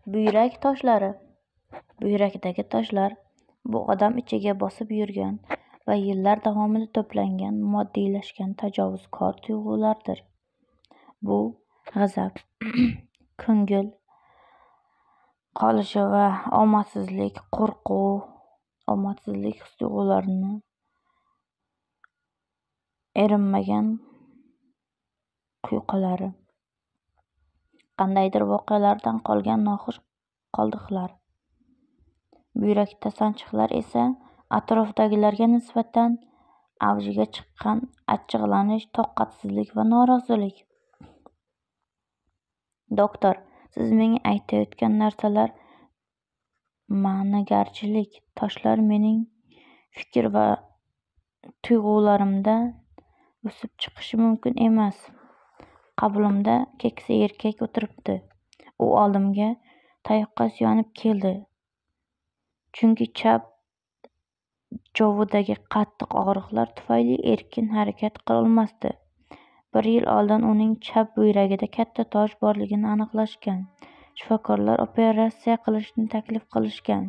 Buyrak toshlari. Buyrakdagi toshlar bu odam ichiga bosib yurgan va yillar davomida to'plangan, moddiylashgan tajovuzkor tuyg'ulardir. Bu g'azab, ko'ngil qolishi va omadsizlik, qo'rquv, omadsizlik his-tuyg'ularini erinmagan quyqalari, qandaydir voqealardan qolgan noxush qoldiqlar. Buyrakda sanchiqlar esa atrofdagilarga nisbatan avjiga chiqqan achchiqlanish, toqatsizlik va norozilik. Doktor, siz menga aytayotgan narsalar ma'nigarchilik, toshlar mening fikr va tuyg'ularimda o'sib chiqishi mumkin emas. Qabulimda keksa erkak o'tiribdi. U oldimga tayoqqa suyanib keldi. Chunki chap jovidagi qattiq og'riqlar tufayli erkin harakat qilolmasdi. Bir yil oldin uning chap buyragida katta tosh borligini aniqlashgan. Shifokorlar operatsiya qilishni taklif qilishgan.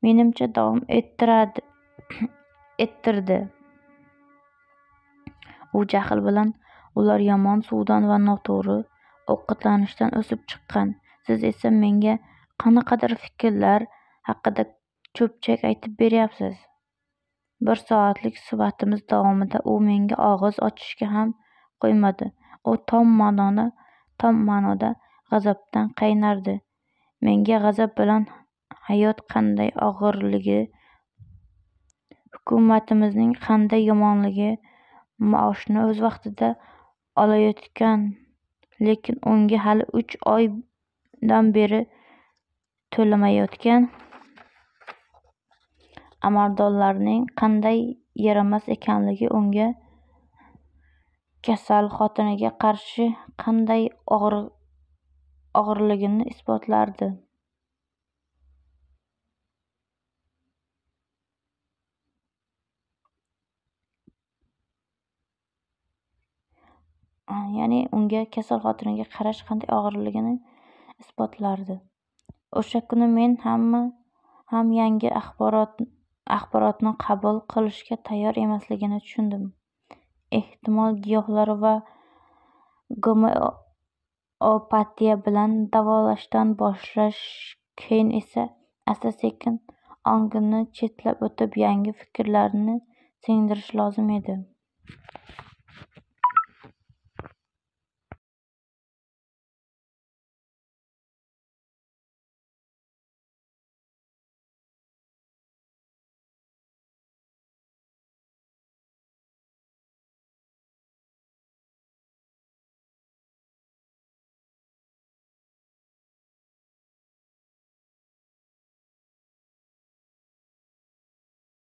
Menimcha, davom ettirdi. U jahl bilan, ular yomon suvdan va noto'g'ri ovqatlanishdan o'sib chiqqan. Siz esa menga qanaqadir fikrlar haqida cho'pchak aytib beryapsiz. Bir soatlik suhbatimiz davomida u menga og'iz ochishga ham qo'ymadi. U tom ma'noda g'azabdan qaynardi. Menga g'azab bilan hayot qanday og'irligi, hukumatimizning qanday yomonligi, maoshni o'z vaqtida olayotgan, lekin unga hali 3 oydan beri to'lamayotgan amaldorlarning qanday yaramas ekanligi, unga kasal xotiniga qarashi qanday og'irligini isbotlardi. Ya'ni unga kasal xotiniga qarash qanday og'irligini isbotlardi. O'sha kuni men ham yangi axborotni qabul qilishga tayyor emasligini tushundim. Ehtimol, giyohlar va gomeopatiya bilan davolashdan boshlash, keyin esa asta-sekin ongini chetlab o'tib, yangi fikrlarni singdirish lozim edi.